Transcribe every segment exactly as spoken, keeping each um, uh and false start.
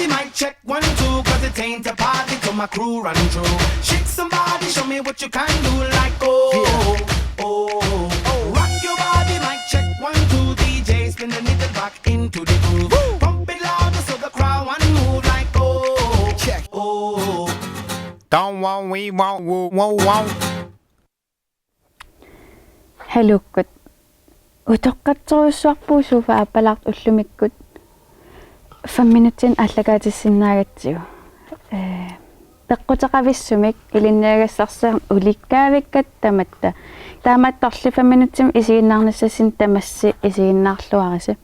Mic check one, two, 'cause it ain't a party till my crew run through. Shake somebody, show me what you can do, like, oh, oh, oh. Rock your body, mic check one, two, D J, spin the needle back into the groove. Pump it louder so the crowd want move, like, oh, check, oh. Don't want we won't woo woo won't. Haluukkut. Utoqqatsorujussuarpugut Sofa Aappalaartoq ullumikkut fem minutsinik aallakaatissinnaagatsigit. Ee, peqquteqavissumik ilinniagassarsiorneq ulikkaavikka tamatta. Taamaattorli fem minutsinik isiginnaarnissassinnik tamassi isiginnaarluarisi.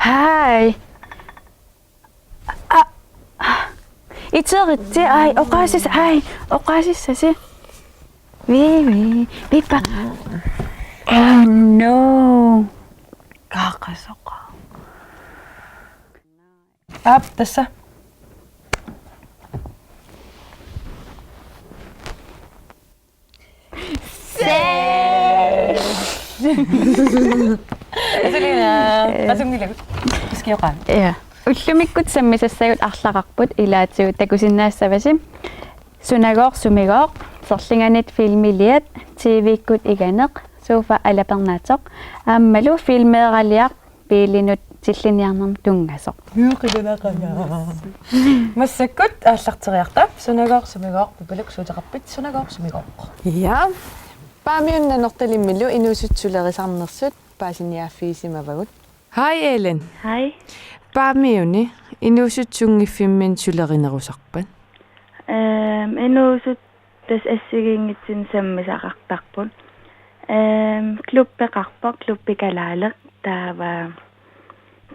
Hej. Ah, ah. Iteritsi, aj, oqaasis-, aj, oqaasissasi. Vii, vii, vippa. Oh no. Qaaqasoqa. Aap, tassa. Selina, qasunngilakku. Iskioqaa. Ja. Ullumikkut sammisassagut arlaqarput, ilaatigut takusinnaassavasi. Sunagooq sumigooq, sorlinganit filmiliat, T V-kkut iganeq, Sofa alapernaatsoq, aammalu filmeeraliaq biilinut tillinniarnermut tunngasoq. Nuuqilinaqaga. Massakkut aallarteriarta, Sunagooq sumigooq, Pipaluk suuteqarpit, Sunagooq sumigooq. Ja. Paamiuni Nanortalimmilu inuusuttut sulerisarnersut paasiniaaffigisimavagut. Hej, Ellen. Hej. Paamiuni inuusuttut sunngiffimminni sulerinerusarpat? Ehm, inuusuttut tassa assigiinngitsunik sammisaqartarput. Ehm, klubbeqarpoq, Klubbi Kalaaleq, taava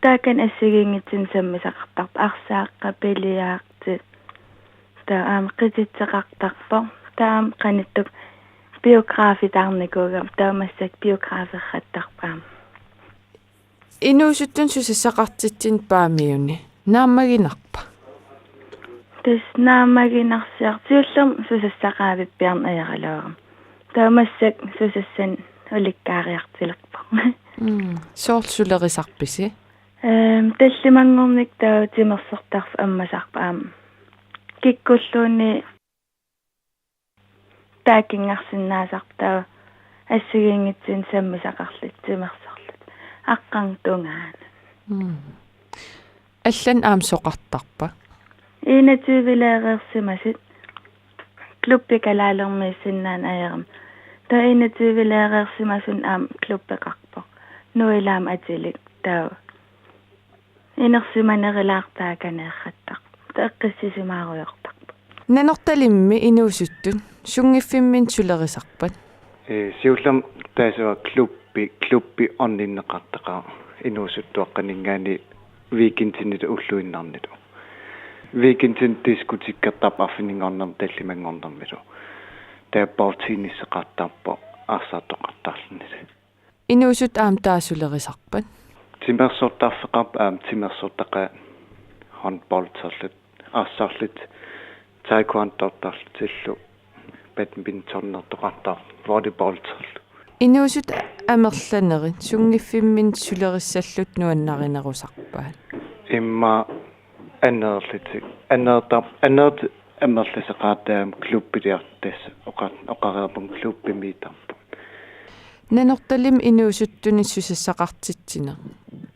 taakani assigiinngitsunik sammisaqartarput, arsaaqqat, billiardi, taava aamma qititseqartarpoq, taava aamma qanittukkut biografitarnikuugama, taava massakkut biografertarput aamma. Inuusuttunik susassaqartitsineq Paamiuni naammaginarpa? Tassa naammaginarsiartoq, siullermik susassaqaavippiarneq ajoralugit. Taava massakkut susassanik ulikkaariartulerpoq. Mm, soorlu sulerisarpisi? Ehm, tallimanngornikkut taava timersortarfik ammasarpoq aamma. Kikkulluunniit taakinngarsinnaasarpoq, taava assigiinngitsunik sammisaqarlutik timersorlutik aqqarngup tungaanut. Mm. Allanik aamma soqartarpa? Enogtyve-leereersimasut, Klubbi Kalaaleqimiissinnaanera ajorama. Taava enogtyve-leereersimasunik aamma klubbeqarpoq. Nuilaam atilik, taava inersimanerulaartoq taakaneerrattarpoq. Taava eqqissisimaarujoortarpoq. Nanortalimmi inuusuttut sunngiffimminni sulerisarpat? Ee, siullermik taassuma klubbi, klubbi orninneqartaqaaq inuusuttuaqqaninngaanniit weekendinilu ulluinnarnilu. Weekendini diskotekertarpoq arfininngornermi tallimanngornermilu. Taava bordtenniseqartarpoq arsaartoqartarluni. Inuusuttut aamma taava sulerisarpat? Timersortarfeqarpoq aamma timersortaqaat, håndbolderlutik, arsarlutik, taekwondoortarlutillu, badmintonertoqartarlutik, volleyballerlutik. Inuusuttut amerlanerit sunngiffimminni sulerissallutit nuannarinerusarpat? Immaqa aneerlutik. Aneertar-, aneerlutik amerlasaqaat taama klubbiliartut tassa oqa-, oqareerpunga klubbimiittarput. Nanortalimmi inuusuttunik susassaqartitsineq.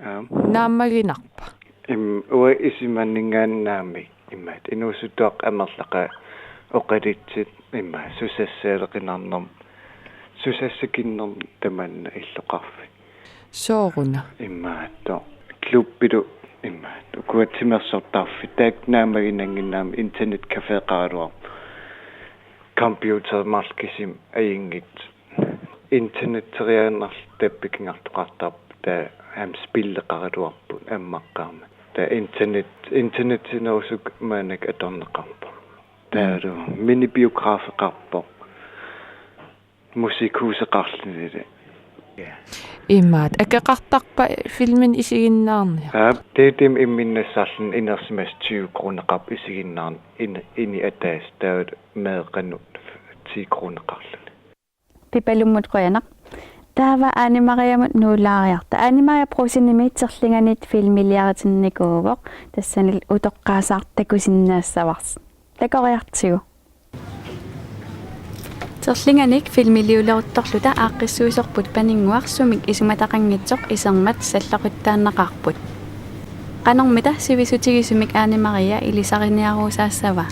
Aap. Naammaginarpa? Im, uanga isumanninngaanniit naamik, imaattoq inuusuttuaqqat amerlaqaat oqalutsit, imaattoq susassaaleqinarnermut, susassakinnermut tamanna illoqarfik. Sooruna? Imaattoq klubbilu, imaattoq ukua timersortarfik, taakku naammaginannginnami internetcafeqaraluarput. Computer marked kisimi ajunngitsut. Internetteriaannarluta tappikkiartoqartarput, taava aamma spilleqaraluarput ammaqqaarmat. Taava internet, internetsinerusukkaanni maannakkut atorneqarpoq. Taavalu minibiografeqarpoq. Musikhuseqarlunilu. Imaattoq, akeqartarpa filmini isiginnaarniartoq? Aap, taava imminnassarluni inersimasut tyve kroneqarput isiginnaarneq, in-, ini ataaseq, taava meeqqanut ti kroneqarluni. Pipalummut qujanaq. Taava Ane Mariamut nuulaariarta. Ane Maria Brugsenimi Terlinganit filmiliaritinnikuuvoq, tassanilu utoqqaasaartoq takusinnaassavarsi. Takoriartigu. Terlinganik filmiliuleruttorluta aaqqissuisorput Paninnguaq sumik isumataqanngitsoq isermat salloqittaannaqaarput. Qanormita sivisutigisumik Ane Maria ilisariniaruusaassava?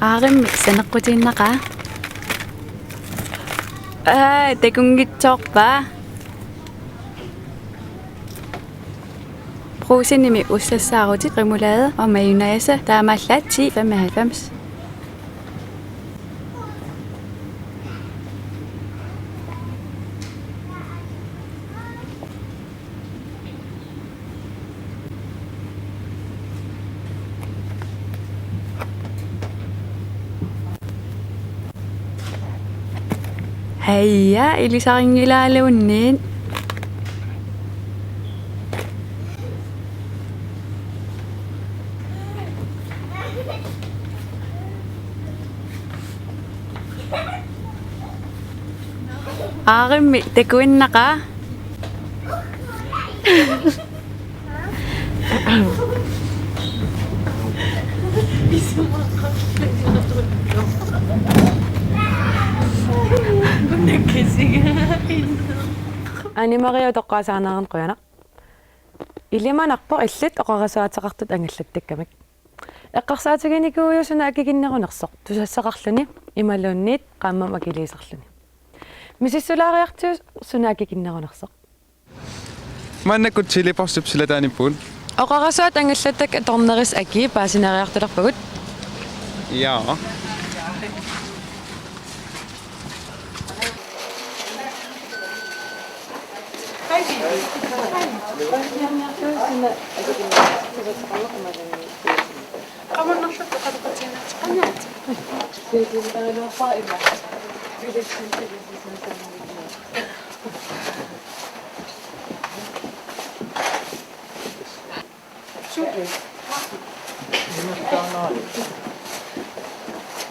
Aarimmi saneqqutiinnaqaaq. Aa, takunngitsoorpaa. Brugsenimi ussassaarutit remoulade og mayonnaise, taamaallaat ti femoghalvfems. Haja, ilisarinngilaarluunniit. Aarimmi takuinnaqaaq. Ane Maria, utoqqaasaaneranut qujanaq. Ilimanarpoq illit oqarasuaateqartut angallattakkamik. Eqqarsaatiginikuuiuk suna akikinnerunersoq, tusassaqarluni imaluunniit qaammammut akiliisarluni? Misissulaariartigu suna akikinnerunersoq? Maannakkut Telepost silataanippugut. Oqarasuaat angallattakkat torneris aki paasineriartulerpagut. Ja.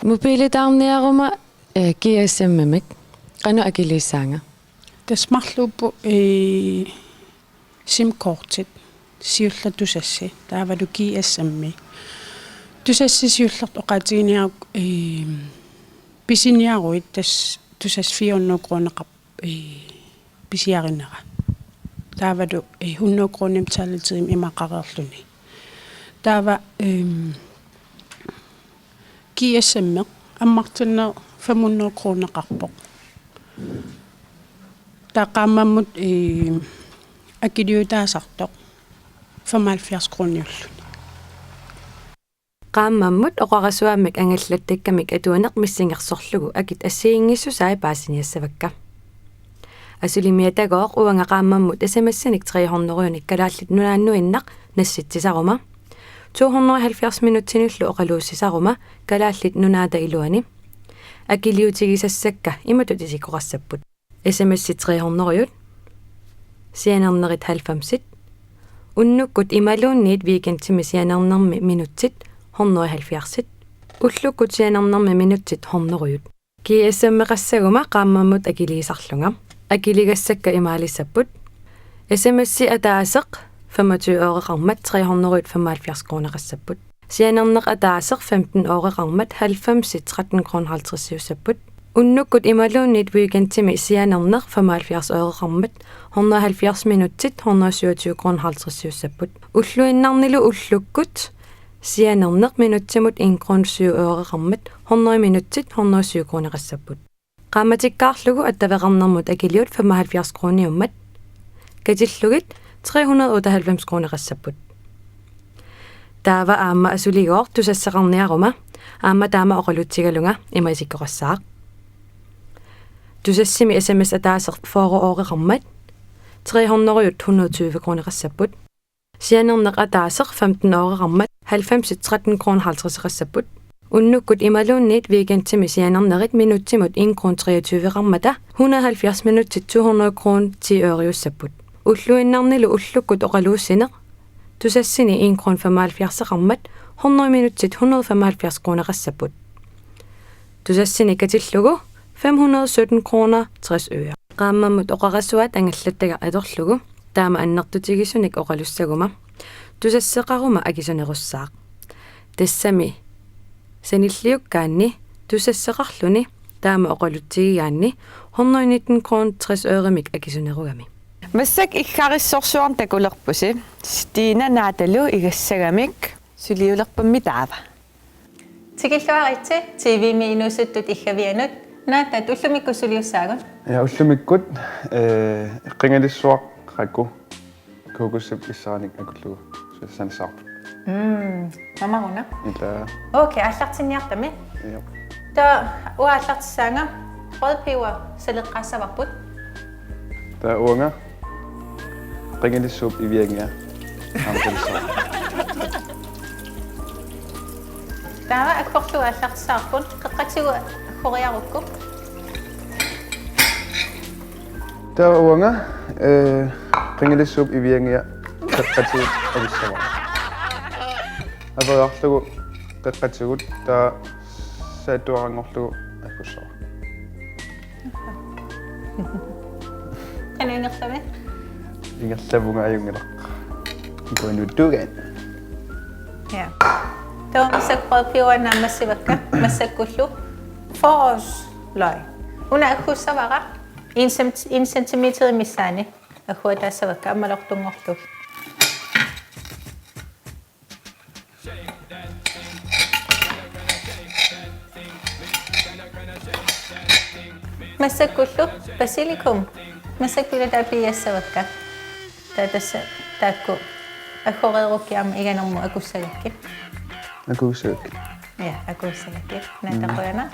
Mobiilitaarniaruma, eh, G S M-imik qanoq akiliissaanga? Tassa marluupput, eh, SIM-kortit, siulleq Tusassi, taavalu G S M-i. Tusassi siullertut oqaatiginiaruk, eh, pisiniaruit, tassa Tusassi fire hundrede kroneqarpoq, eh, pisiarinera. Taavalu, eh, hundrede kroner taletiimi imaqareerluni. Taava, ehm, G S M-eq ammartinneq fem hundrede kroneqarpoq. Taava qaammammut, eh, akiliutaasartoq femoghalvfjerds kroniulluni. Qaammammut oqarasuaammik angallattakkamik atuaneq missingersorlugu akit assigiinngissusai paasiniassavakka. Asulimiitagooq uanga qaammammut S M S-inik tre hundrede-unik Kalaallit Nunaannuinnaq nassitsisaruma, to hundrede og halvfjerds minutsinillu oqaluussisaruma Kalaallit Nunaata iluani. Akiliutigisassakka imatut isikkoqassapput: S M S-it tre hundrede-ut, sianernerit halvfemsit, unnukkut imaluunniit weekendimi sianernermi minutsit hundrede og halvfjerds, ullukkut sianernermi minutsit hundrede-ut. G S M-eqassaguma qaammammut akiliisarlunga. Akiligassakka imaalissapput: S M S-i ataaseq femogtyve euroqarmat tre hundrede og femoghalvfjerds kroneqassapput. Sianerneq ataaseq femten euroqarmat halvfemsit tretten kroner halvtredsiussapput. Unnukkut imaluunniit weekendimi sianerneq femoghalvfjerds euroqarmat hundrede og halvfjerds minutsit hundrede og syvogtyve kroner halvtredsiussapput. Ulluinnarnilu ullukkut sianerneq minutsimut en krone syv euroqarmat hundrede minutsit hundrede og syv kroneqassapput. Qaammatikkaarlugu attaveqarnermut akiliut femoghalvfjerds kroniummat, katillugit tre hundrede og otteoghalvfems kroneqassapput. Taava aamma asuligooq Tusassaqarniaruma, aamma taama oqalutsigalunga ima isikkoqassaaq. Tusassimi S M S ataaseq fyrre euroqarmat tre hundrede-ut hundrede og tyve kroneqassapput. Sianerneq ataaseq femten euroqarmat halvfemsit tretten kroner halvtredseqassapput. Unnukkut imaluunniit weekendimi sianernerit minutsimut en krone treogtyveqarmata hundrede og halvfjerds minutsit to hundrede kroner ti øreussapput. Ulluinnarnilu ullukkut oqaluussineq. Tusassini en krone femoghalvfjerdseqarmat, hundrede minutsit hundrede femoghalvfjerds kroneqassapput. Tusassini katillugu fem hundrede sytten kroner tres øre. Qaammammut oqarasuaat angallattagaq atorlugu, taama annertutigisunik oqalussaguma. Tusasseqaruma akisunerussaaq. Tassami sanilliukkaanni tusasseqarluni taama oqalutsigigaanni hundrede nitten kroner tres øremik akisunerugami. Massakkut iggarissorsuarnik takulerpusi. Stina Naatalu igassagamik suliulerpammi taava. Tikilluaritsi T V-mi inuusuttut iggavianut. Naata, ullumikkut suliussaagut? Ja, ullumikkut, eh, qingalissuaq Raku. Kokosip isseranik akullugu. Sulissanissaarput. Mm, mamaruna. Ila. Okay, aallartinniartami. Ja. Taava uanga aallartissaanga, rødpeber saleqqaassavarput. Taava uanga qingalissuup iviangia. Aamma salissaarput. Taava agguarlugu aallartissavarput, qeqqatigut aggoriarukku. Taava uanga, eh, qingalissuup iviangia qeqqatigut akussavara. Aperiarlugu qeqqatigut, taava saattuaranngorlugu aggussavara. Qanoq ingerlami? Ingerlavunga ajunngilaq. Kuanuttuugaat. Ja. Taava massakkut rødpeber naammassivakka, massakkullu. Forårsløg. Una aggussavara en cent-, en centimeter missaani. Agguataassavakka aammalortunngorlugit. Massakkullu basilikum. Massakkut ilaa taava piiassavakka. Taava tassa taakku aggoreerukkit aamma iganermut akussagakkit. Akussagakkit. Ja, akussagakkit. Naata qujanaq.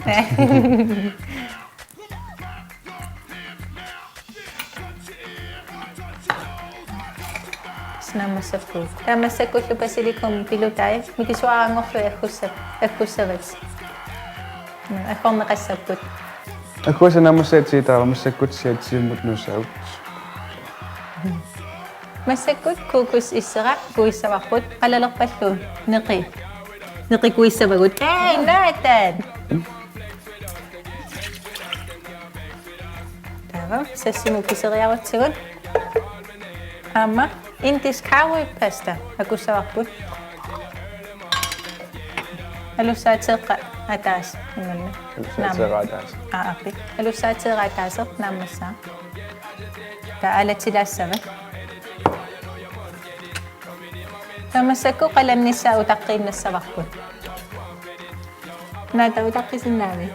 Naammassappugut. Taava massakkullu basilikum pilutai. Mikisuaranngorlugit aggussa-, aggussavatit. Mm, aggorneqassapput. Agguassat naammassagatsigit taava massakkut siatsivimmut nuussaagut. Massakkut kokos issera kuissavarput, qalalerpallu neqi. Neqi kuissavagut. Ee, naatan. Taava sassimut piseriarutsigu. Aamma indisk curry pasta akussavarput. Alussaateeqqat ataaseq imanna. Alussaateeqqat ataaseq. Aa, aappi. Alussaateeqqat ataaseq naammassaaq. Taava aalatilaassava. Taava massakkut qalannissaa utaqqiinnassavarput. Naata utaqqisinnaavi?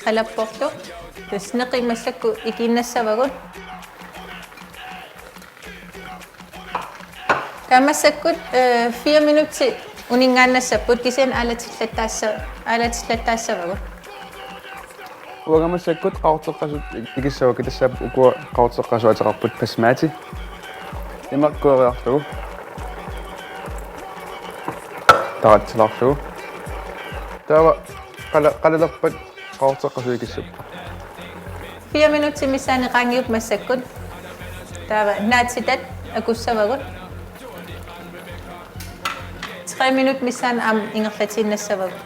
Qalapporlu. Tassa neqi massakkut ikiinnassavagut. Taava massakkut, eh, fire minutsit uninngaannassapput kisianni aalatillattaassa-, aalatillattaassavagut. Uanga massakkut qaqorteqqasut ik-, ikissavakkit, tassaapput ukua qaqorteqqasut ateqarput basmati. Imeq kueriarlugu. Taratsilaarlugu. Taava qala-, qalalerpat qaqorteqqasut ikissapput. Fire minutsit missaanni qaangiupput massakkut. Taava naatsitat akussavagut. Tre minut missaanni aamma ingerlatiinnassavagut.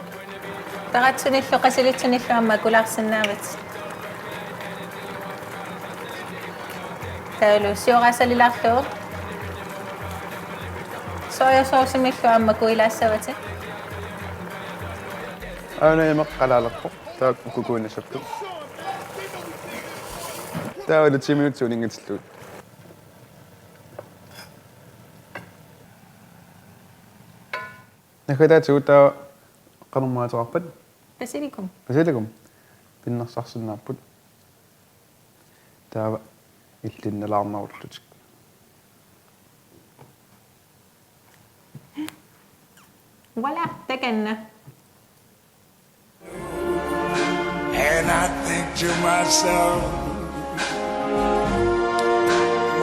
Taratsunillu qasilitsunillu aamma akulaarsinnaavatit. Taavalu sioraasalilaallu. Sojasaucemillu aamma akuilaassavatit. Aana imeq qalaalerpoq. Taava kukuinnassapput. Taavalu ti minutsit uninngatillugit. Naggataatigut taava qanormaa ateqarpat? Basilikum. Basilikum. Pinnersarsinnaapput. Taava illinnalaarnerullutik. Voilà, takanna. And I think to myself,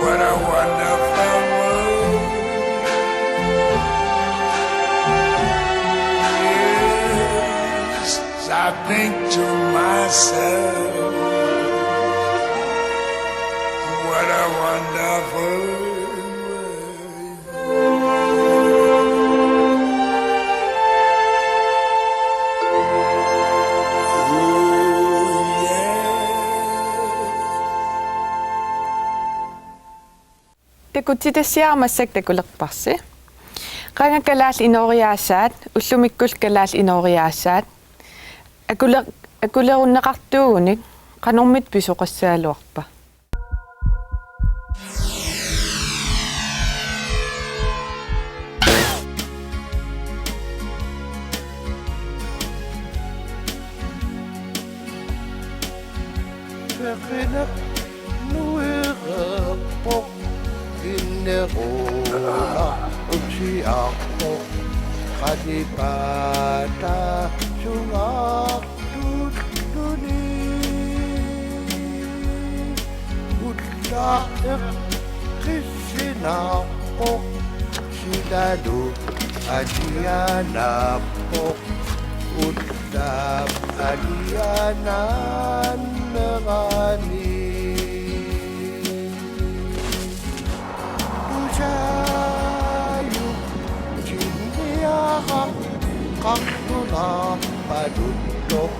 what a wonderful world. Yes, I Think to myself, what a wonderful world. Ooh, yeah. Takutitassiaq massakkut takulerparsi. Qanga kalaallit inooriaasaat, ullumikkullu kalaallit inooriaasaat. Akule-, akulerunneqartuugunik qanormita pisoqassagaluarpa? Seqineq nuereerpoq, inneruulluni utsiarpoq, qalipaataata sungaartuulluni. Ullaaq eqqissinaarpoq, silalu alianaappoq, ullaap alianaannerani. Tusaajuk tinniaraq qartunaarpaluttoq,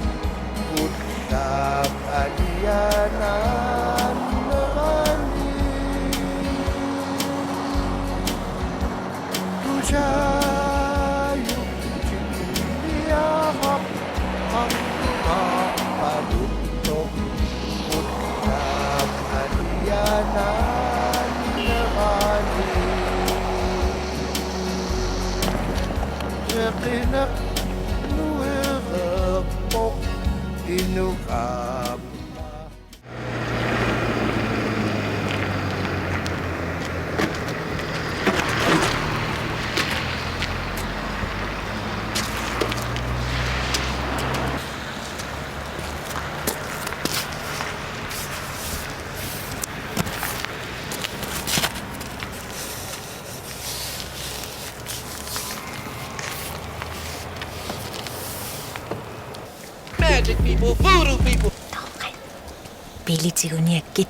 ullaap alianaannerani. Tusaajuk tinniaraq qartunaarpaluttoq, ullaap alianaannerani. Seqineq nuereerpoq, inuk aamma. Magic people, voodoo people. Torrak. Biilit tiguniakkit.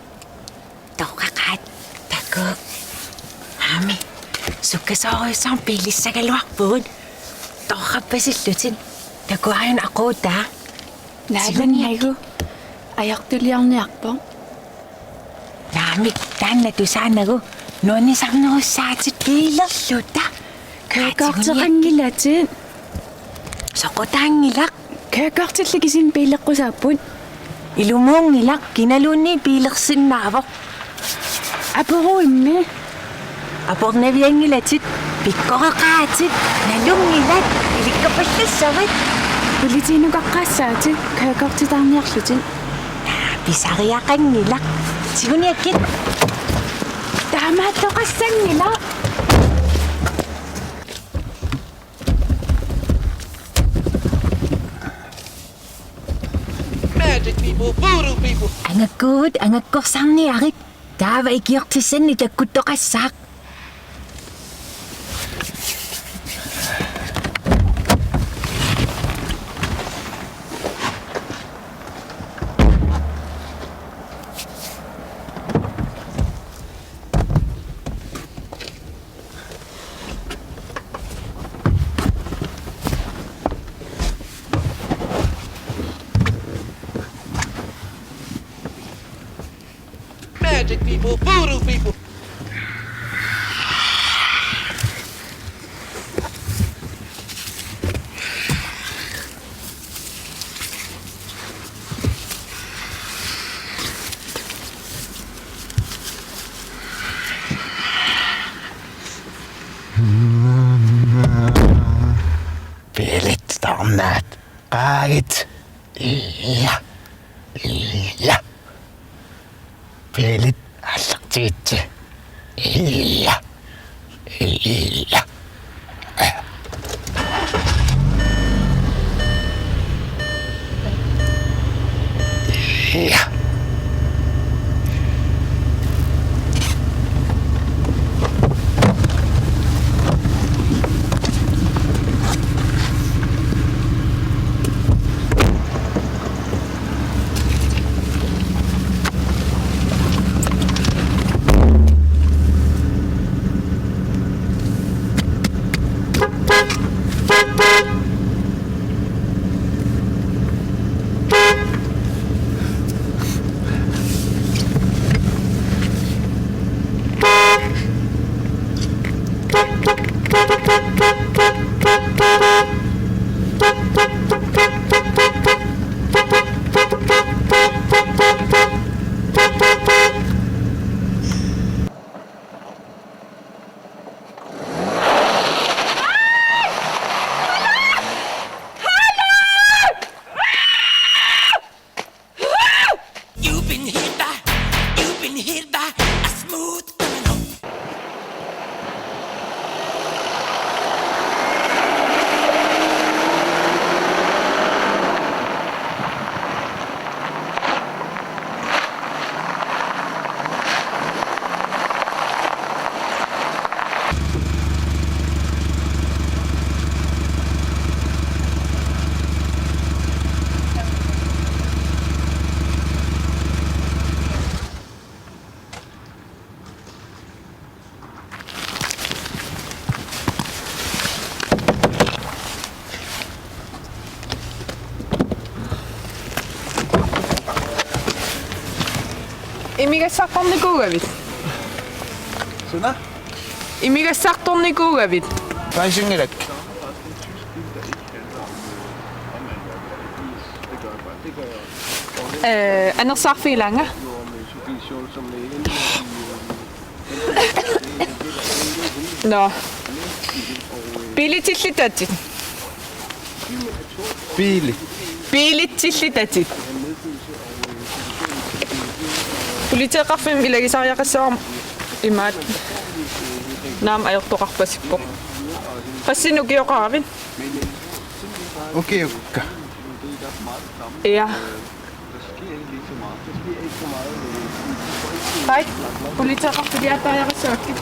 Torraqaat. Takuuk. Aami. Sukkasoorujussaammik biilissagaluarpugut. Torrappasillutit. Takuaajuna aquutaa. Naalunnagu. Tiguniakkit. Ajortuliorniarpoq. Naamik, taanna tusaanagu nuannisarnerussaatit biilerluta. Kørekorteqanngilatit. Soqutaanngilaq. Kørekortillu kisianni biileqqusaapput. Ilumuunngilaq, kinaluunniit biilersinnaavoq. Apuruimmi. Apornavianngilatit, pikkoreqaatit, nalunngilat, ilikkapallassavat. Politiinukaqqaassaatit, kørekortitaarniarlutit. Pisariaqanngilaq. Tiguniakkit. Taamaattoqassanngilaq. Magic people, voodoo people. Angakkuuvutit, angakkorsarniarit. Taava ikiortissannik takkuttoqassaaq. Magic people, voodoo people. Biilit taarnaat. Qaagit. Ia. Ia. Biilit aallartigitsi. Ia. Ia. Ia. Imigassartornikuugavit? Suna? Imigassartornikuugavit? Pensionilak. Eh, anersaarfigilaanga. Nå. Biilitillitatit. Biili. Biilitillitatit. Politeeqarfimmut ilagisariaqassavarma imaat. Naamik ajortoqarpasippoq. Qassinik ukioqaravit? Ukiukka. Ja. Hej. Politeeqarfiliattariaqassavakkit.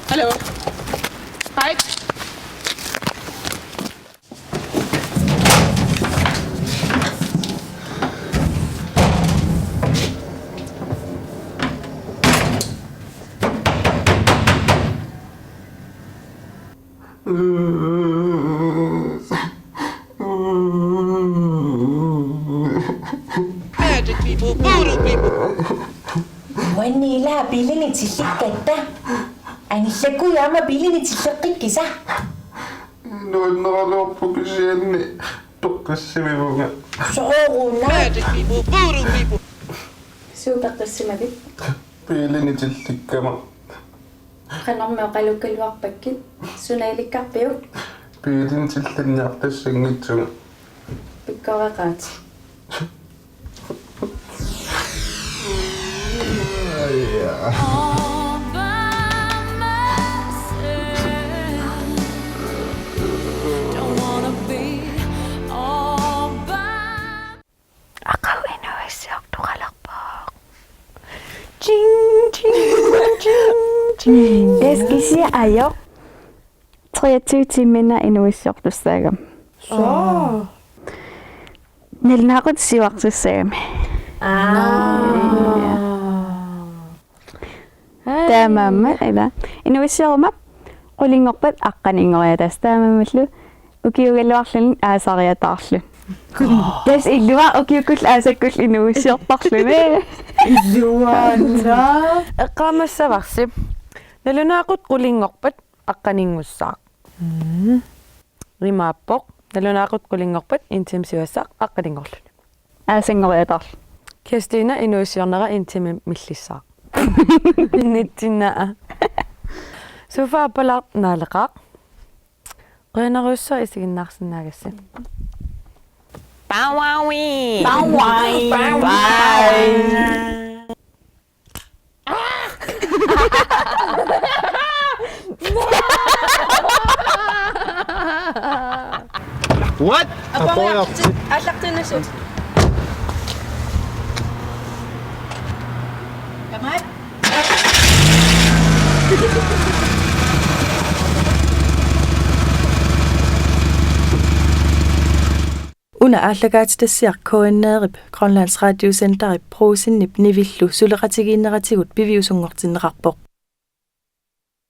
Hallo. Hej. Magic people, voodoo people. Uanni ilaa biilini tillikkatta. Anillakkuit aamma biilini tilleqqikkisa. Nuanneraluarpoq kisianni toqqissivivunga. Sooruna. Magic people, voodoo people. Suut peqqissimavit? Biilini tillikkama. Qanormi oqalukkaluarpakkit? Suna ilikkarpiuk? Biilini tillinniartassanngitsunga. Pikkoreqaat. Aqagu inuuissiortoqalerpoq. Ching, ching, ching, ching. Yes, kisianni ajoq. Treogtyve tiimiinnaat inuuissiortussaagami. Soo. Nalunaaqutaq siuartussaagami. Aa. Taamaammat ila. Inuuissioruma qulinngorpat aqqaninngoriataassaaq, taamaammallu ukiuugaluarluni aasariataarluni. Tassa ilua ukiukkullu aasakkullu inuuissiortarluni. Iluanna. Eqqaamassavarsi. Nalunaaqutaq qulinngorpat aqqaninngussaaq. Mm. Imaappoq. Nalunaaqutaq qulinngorpat en time siuassaaq aqqaninngorluni. Aasanngoriataarluni. Kirstine inuuissiornera en time millissaaq. Nitsinaa. Sofia Appalaartoq Naaleqaaq. Qujanarujussuaq isiginnaarsinnaagassi. Bye. Bye. Bye. What? Apoyaq. Aallartinnasut. Tamaat. Una aallakaatitassiaq K N R-ip, Grønlands Radiocenterip, Brugsenip Nivillu suleqatigiinneratigut piviusunngortinneqarpoq.